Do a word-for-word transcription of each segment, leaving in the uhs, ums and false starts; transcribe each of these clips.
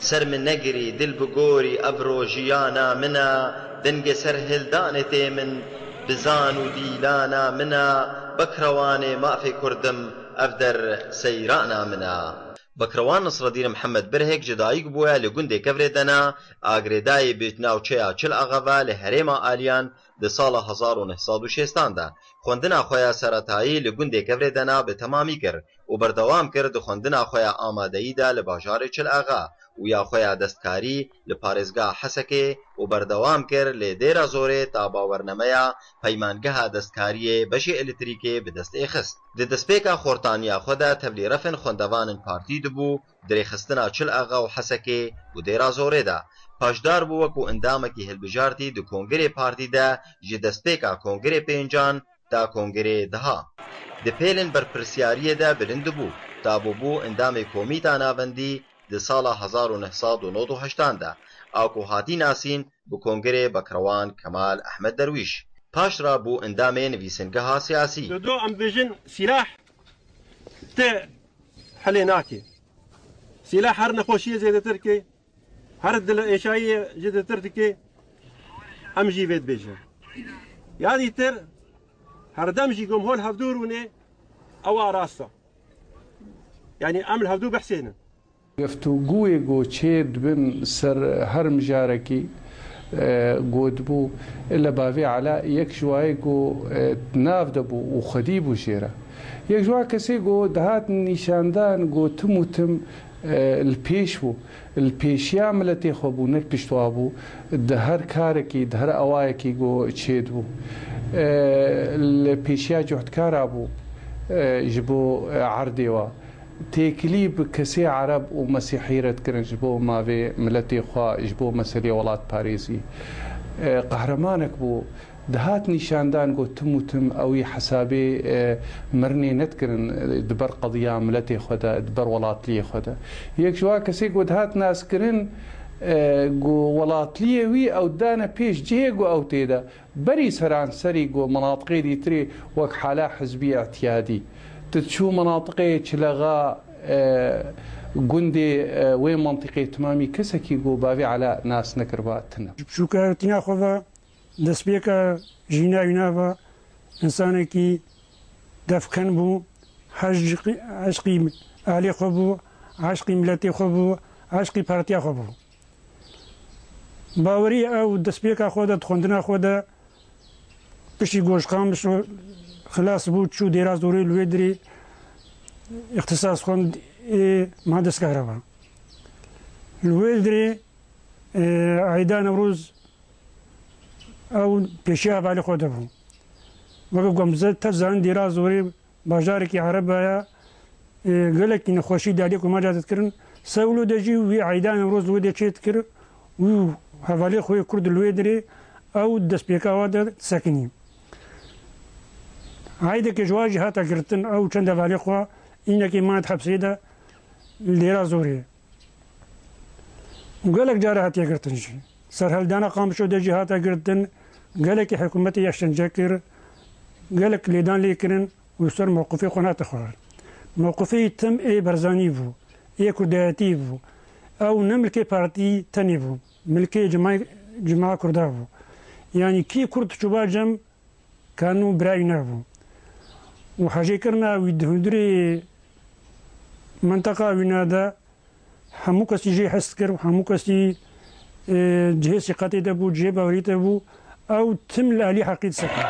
Ser min negirî, dil bi gorî, evro jiyana min a, dengê serhildanê tê min, bi zan û dîlana min a, Bekrewanê mafê Kurd im, ev der seyrana min a. Bekrewan Nisredîn Mihemed Birhêk ji dayik bûye li gundê Kevrê Dena, a girêdayî bi navçeya Çil Axa ve li herêma Aliyan di sala hezar û neh sed û şêstan de xwendina xwe ya seretayî li gundê Kevrê Dena bi temamî kir û berdewam kir di xwendina xwe ya amadeyî de li bajarê Çil Axa û ya xwe ya destkarî li parêzgeha Hesekê û berdewam kir lê Dêra Zorê ta bawernameya peymangeha destkariyê beşê elektrîkê bi destê xist. Di destpêka xortaniya xwe de tevlî refên xwendevanên partî dibû, di rêxistina Çil Axa û Hesekê û Dêra Zorê de. Paşdar bû wekû endamekî hilbijartî di kongrê partî de ji destpêka kongrê pêncan ta kongrê deha. Di pêlên berpirsiyariyê de bilind dibû, ta bûbû endamê komîta navendî di sala hezar û neh sed û nod û heştan de, a ku hatî nasîn bi kongrê Bekrewan Kemal Ehmed Derwîş. Paşra bû endamê nivîsingeha siyasî. Dodo em dibêjin sîlah te helê nake. Sîlah her nexweşiyê zêdetir ke, her dil êşayiyê zêdetir dike, em jî vê dibêjin. Ya dîtir, herdem jî gom hol hevdû rûnê, ew a rast e. Yanî em li hevdû behsênin. Geftûgoyê ku çê dibin ser her mijarekî, e, ku dibû, li bavê Ela yek ji wayê ku, e, nav de bû û xwedî bû jê re. Yek ji wa kesê ku dihat nîşandan ku tim û tim, e, li pêş bû, li pêşiya miletê xwe bû, ne li pişt wa bû, di her karekî, di her awayekî ku çê dibû. E, li pêşiya cuhdkara bû, e, ji bo, e, erdê wa. Têkilî bi kesê Ereb û Mesîhî re dikirin ji bo mavê miletê xwe, ji bo meselê welatparêzî. E, qehremanek bû. Dihat nîşandan ku tim û tim ewî hesabê, e, mirinê nedikirin, e, di ber qediya miletê xwe de, di ber welatliyê xwe de. Yek ji wa kesê ku dihat naskirin, e, ku welatliyê wî ew dane pêş cihê ku ew tê de. Berî seranserî ku menatiqê dîtirê wek hala hizbî îtiyadî. Tu diçû menatiqê Çilexa, e, gundê, e, wê mentiqê timamî kesekî ku bavê Ela nas nekiriba tune. Ji biçûkayetîna xwe ve destpêka jîna wîna ve însanekî defken bû, hej-, eşqî ehlê xwe bû, eşqî miletê xwe bû, eşqî partiya xwe bû. Bawerî ew destpêka xwe de, di xwendina xwe de piştî ku ji Qamişlo xilas bû, çû Dêra Zorê, li wê dirê îxtisas xwend ê muhendis kehreba. Li wê dirê, e, Eyda Newroz ew pêşiya hevalê xwe de bû. Weke ku em tev zanin Dêra Zorê bajarekî Ereba ye, e, gelekî nexweşî di aliyê ku me ca dikirin. Sewlo de jî wî Eyda Newroz li wê de çê dikir û hevalê xwe yê Kurd li wê dirê ew destpêka wa de disekinî. Eydekê ji wa jî hate girtin, ew çend hevalê xwe înekê mane di hepsê de li Dêra Zorê. Û gelek care hatiye girtin jî. Serhildana Qamişlo de jî hate girtin, gelekî hikûmetê îşkence kir, gelek lêdan lê kirin û ser mewqifê xwe nehate xwarin. Mewqifê tim ê Barzanî bû, ê kurdayetî bû. Ew ne milkê partî tenê bû, milkê cima, cima kurda bû. Yanî kî kurd çûba cem, kanû birayî nebû. Û hejêkirina wî di hundirê menteqa wîna de hemû kesî jê hez dikir û hemû kesî, e, cihê sîqetê de bû, cihê bawerî de bû, ew tim li alî heqî disekine.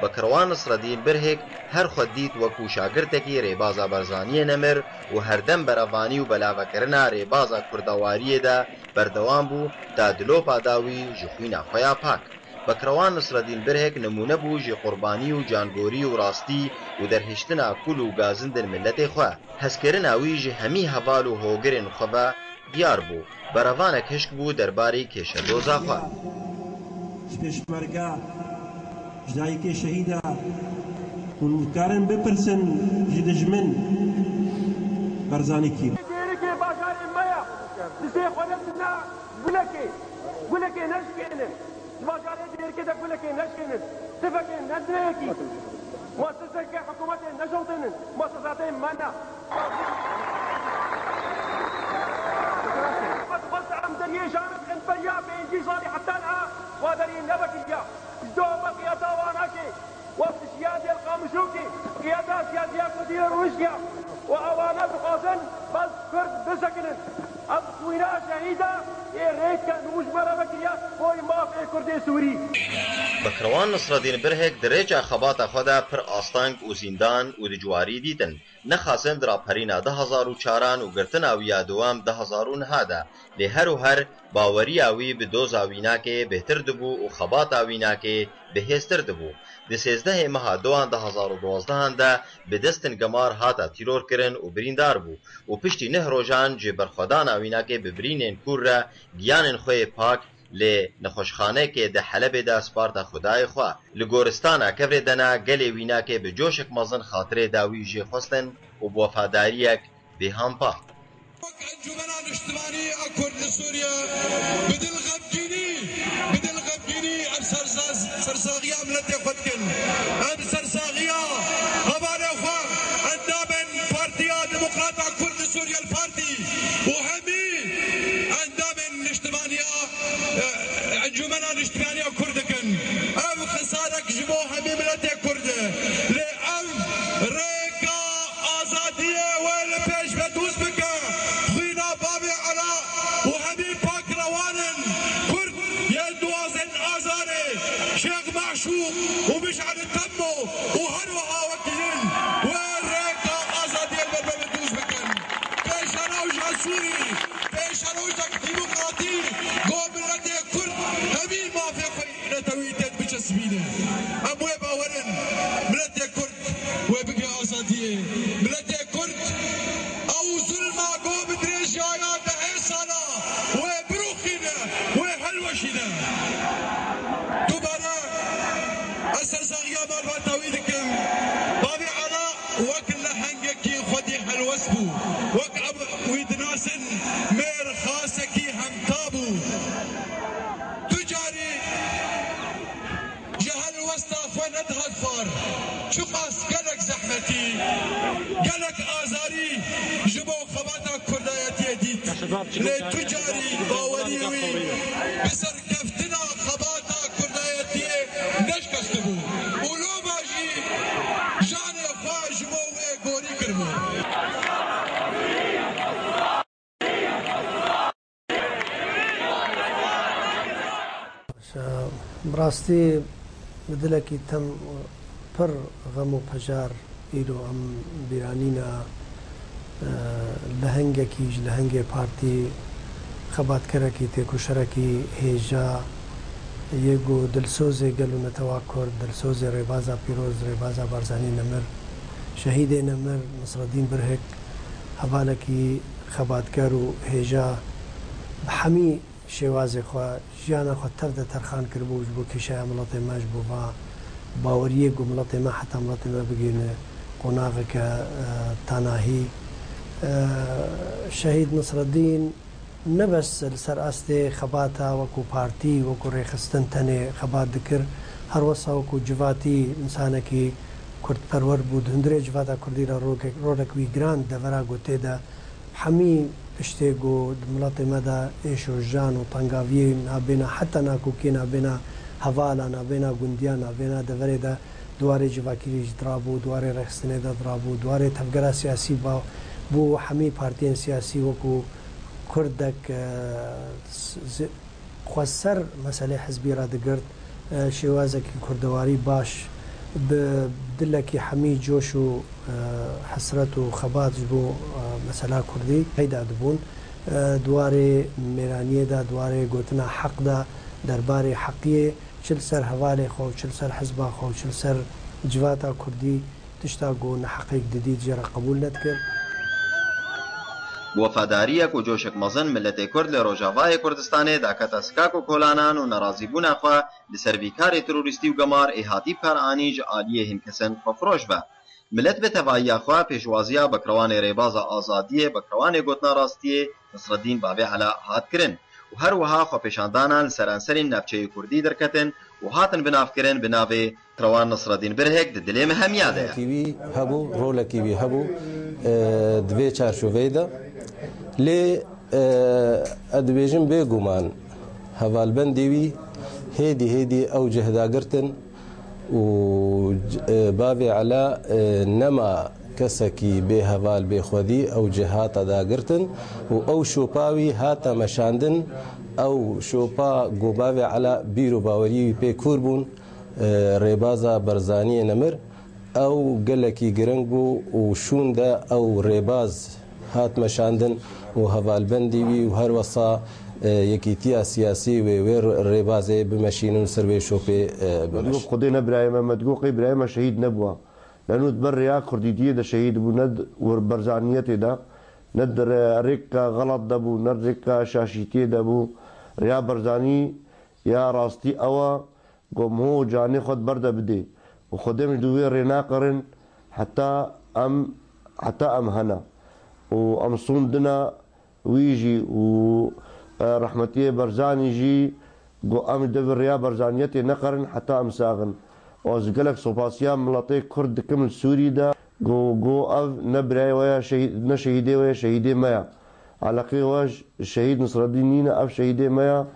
Bekirwan Nisredîn Birhêk her xwe dît wekû şagirtekî rêbaza Barzaniyê nemir û herdem berevanî û belavekirina rêbaza kurdawariyê de berdewam bû ta dilopa dawî ji xwîna xwe ya pak. Bekrewan Nisredîn Birhek nimûne bû ji qurbanî û cangorî û rastî û derhiştina kul û gazindên miletê xwe. Hezkirina wî ji hemî heval û hogirên xwe ve diyar bû. Berevanek hişk bû derbarê kêşedoza xwe. Ji pêşmerge, ji dayikê şehîda hûn dikarin bipirsin ji dijmin Barzanî kî? Dêrikê bajarê me ye. Dizê xwe re dina gulekê. Gulekê neşkênin. Di bajarê Dêrikê de gulekê neşkênin, tifekê nedinê yekî, mueseseke hikûmetê neşewtênin, muesesatê me ne. Sekinin. Ev xwîna şehîda ê rêka nû ji me re vekiriya boy mafê Kurdê Sûrî. Bekirwan Nisredîn Birhek di rêça xebata xwe de pir asteng û zîndan û dijwarî dîtin. Nexasin di raperîna du hezar û çaran û girtina wî ya dewam du hezar û neh de. Lê her û her baweriya wî bi doza wînakê bêhtir dibû û xebata wînakê bihêztir dibû. Di sêzdehê meha dewan du hezar û duwazdeh de bi destin gemar hata tîrorkirin û birîndar bû û piştî neh rojan ji berxwedana wînakê bi birînên kûr re giyanên xwe yê pak li nexweşxaneyekê di Helebê de sparta Xwedayê xwe. Li goristana kevirê de ne gelê wînakê bi coşek mezin xatirê dawî jê xwestin û bi wefadariyek bêhampa. Wek Encûmena Niştimanî a Kurd li Sûriye bi dil xemgînî, bi dil xemgînî em sersa-, sersaxiya miletê xwe dikin. Em sersaxiya hevalê xwe, endamên Partiya Demokrata Kurd li Sûriye, li Partî û hemî endamên niştimaniya, e, Encûmena Niştimaniya Kurd dikin. Ev xisarek ji bo hemî miletê Kurd e. Lê ev rêka azadiyê wê li pêş ve dûz bike. Xwîna Bavê Ela û hemî pakrewanin Kurd yên duwazdehên Azarê, Şêx Meşûq û Miş'el Temmo û her wiha wekî din wê rêka azadiyê li ber ve dûz bikin. Pêşerojek Sûrî, pêşerojek demokratîk, ku miletê Kurd hemî mafê xwe netewî tê biçesibîne. Em wê bawerin, miletê Kurd wê bigire azadiyê. Miletê Kurd ew zulma ku bi dirêjiyaya dehê sala wê birûxîne, wê hilweşîne. Dubare ez sersaxiya malbata wî dikim. Bavê Ela wek lehengekî xwedî helwest bû. Wek em wî dinasin, mêr xasekî hemta bû. Tu carî ji helwesta xwe nedihat xwar. Çiqas gelek zehmetî, gelek azarî ji bo xebata kurdayetiyê dît. Lê tu carî bawerî wî bi serkeftina xebata kurdayetiyê neşkestibû û loma jî janê xwe ji bo wê gorî kiribû. Bi rastî bi dilekî tem pir xem û pejar îro em bîranîna, e, lehengekî ji lehengê partî, xebatkerekî, têkoşerekî hêja, yê ku dilsozê gel û netewa Kurd, dilsozê rêbaza pîroz, rêbaza Barzanî nemir, şehîdê nemir Nisredîn Birhik, hevalekî xebatker û hêja bi hemî şêwazê xwe, jiyana xwe tev de terxan kiribû ji bo kîşeya miletê me, ji bo va baweriyê ku miletê me heta miletê me bigihîne qonaxeke, e, tanahî. E, Şehîd Nisredîn ne bes li ser astê xebata wekû partî, wekû rêxistin tenê xebat dikir, her wesa wekû civatî însanekî kurdperwer bû. Di hundirê civata kurdî re rolek, rolek wî giran devera ku tê de hemî tiştê ku di miletê me de êş û jan û tengaviyê nabêna, heta nakokiyê nabêna hevala, nabêna gundiya, nabêna deverê de di warê civakirî jî dirabû, di warê rêxistinê de dirabû, di warê tevgera siyasî ba bû, hemî partiyên siyasî wekû kurdek, e, s-, zi-, xwe ser meselê hizbî re digirt, e, şêwazekî kurdewarî baş, bi dilekî hemî coş û, e, hesret û xebat ji bo, e, mesela kurdî peyda dibûn. E, di warê mêraniyê de, di warê gotina heq de, derbarê heqiyê, çi li ser hevalê xwe û çi li ser hizba xwe û çi li ser civata kurdî, tişta ku neheqek didît jê re qebûl nedikir. Bi wefadariyek û coşek mezin miletê Kurd li Rojavayê Kurdistanê dakete sikak û kolanan û nerazîbûna xwe li ser vî karê terorîstî û gemar ê hatî bi kar anî ji aliyê hin kesin xwefiroş ve. Milet bi tevahiya xwe pêşwaziya bekrewanê rêbaza azadiyê, bekrewanê gotina rastiyê Nisredîn Bavê Ela hat kirin û her wiha xwepêşandanan li seranserî navçeyê Kurdî derketin û hatin binavkirin bi navê Bekrewan Nisredîn Birhek di dilê me hemiya de ye. Rolekî wî hebû, rolekî wî hebû, e, di vê çarçoveyê de. Lê, e, ez dibêjim bêguman hevalbendê wî hêdî hêdî ew cihda girtin û c-, e, Bavê Ela, e, nema Kesekî bê heval bê xwedî ew cih hate dagirtin û ew şopa wî hate meşandin. Ew şopa ku bavê Ela bîr û baweriyê wî pê kûr bûn, e, rêbaza Barzaniyê nemir. Ew gelekî giring bû û şûn de ew rêbaz hat meşandin û hevalbendî wî û her wesa, e, yekîtiya siyasî wê wê rêbazê bimeşînin û ser wê şopê, e, bimeş. Xwedê ne birayê me, me digot qey birayê me şehîd nebûwa. Leno di ber rêya kurdîtiyê de şehîd bû, ne di wir Barzaniyetê de, ne di rê-, rêka xelat de bû, ne rêka şaşîtiyê de bû. Rêya Barzanî ya rastî ew e, ku em ho canê xwe di ber de bidê û Xwedê em ji dû vê rê naqirin heta em, heta em hene û em sûndina wî jî û, e, rehmetiyê Barzanî jî got, em ji devê rêya Barzaniyetê neqerin heta em sax in. Ez gelek sopasiya miletê Kurd dikim li Sûrî de. Got, got, ev ne birayê we ya, şehîd, ne şehîdê we ya, şehîdê me ya. Eleqê we ji şehîd Nisredîn nîne, ev şehîdê me ya.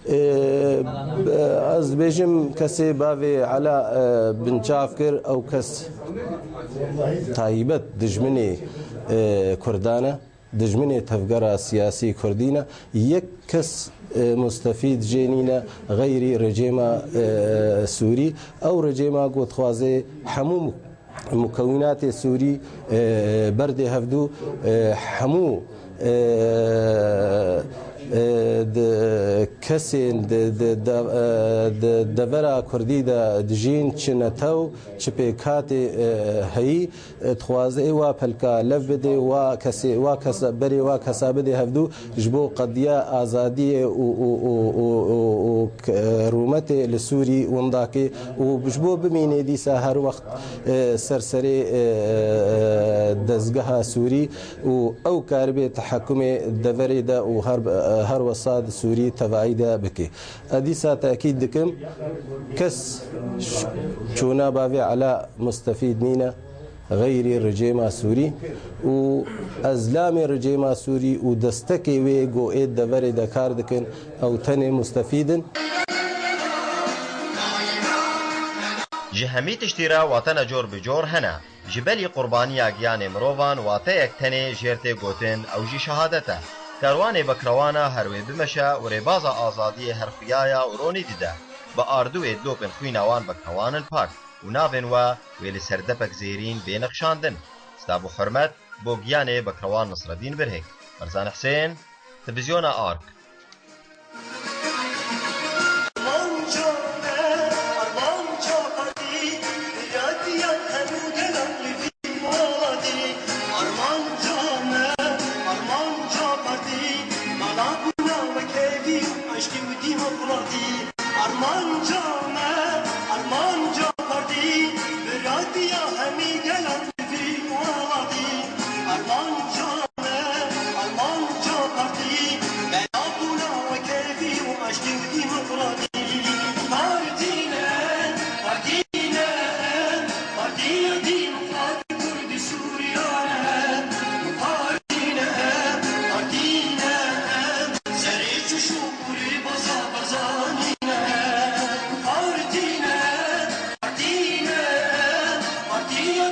Ê, ez dibêjim kesê bavê Ela, e, binçav kir, ew kes taybet dijminê, e, Kurdan e. Dijminê tevgera siyasî kurdî ne. Yek kes, e, mustefîd jê nîne xeyrî rejêma, e, Sûrî. Ew rejêma ku dixwaze hemû mukewînatê Sûrî, e, berdê hevdû, e, hemû, e, e, di kesên di, di, de, e, di devera kurdî de dijîn, çi netew, çi pêkhatê, e, heyî, dixwaze wa pelka lev bidê, wa kesê, wa kesa, berê wa kesa bidê hevdû ji bo qediya azadiyê û, û, û, û, û, û k-, rûmetê li Sûrî windakê û ji bo bimînê dîsa her wext, e, ser serê, e, e, dezgeha Sûrî û ew karibê tehekimê deverê de û her, e, her wesa di Sûrî tevayî de bike. Ez dîsa tekîd dikim, kes ş-, çûna bavê Ela mustefîd nîne. Xeyrî rejêma Sûrî û ezlamê rejêma Sûrî û destekê wê ku ê deverê de kar dikin, ew tenê mustefîd in. Ji hemî tiştî re watene cor bi cor hene. Ji belî qurbaniya giyanê mirovan wateyek tenê jêr tê gotin, ew jî şehadet e. Karwanê bekrewana her wê bimeşe û rêbaza azadiyê her xuya ya û ronî dide. Bi ardûyê dilopên xwîna wan bekrewan in pak. Û navên we wê li ser depek zêrîn bê nexşandin. Stab û hurmet bo giyanê bekrewan Nisredîn Birhêk. Berzan Husên, Televîzyona Ark. Armanca me, armanca partî, mala bûna wekevî û eşkî û demokratî. Armanca me, armanca partî, biratiya hemî gelan li vî welatî. Armanca me, armanca partî, mala bûna wekevî û eşkî û demokratî. Partî ne, partî ne, Partiya Demokrat Kurd Sûriyan e. Partî ne, partî ne, serê çûş û rêbeza Barzanî ne. Partî ne, partî ne, partiya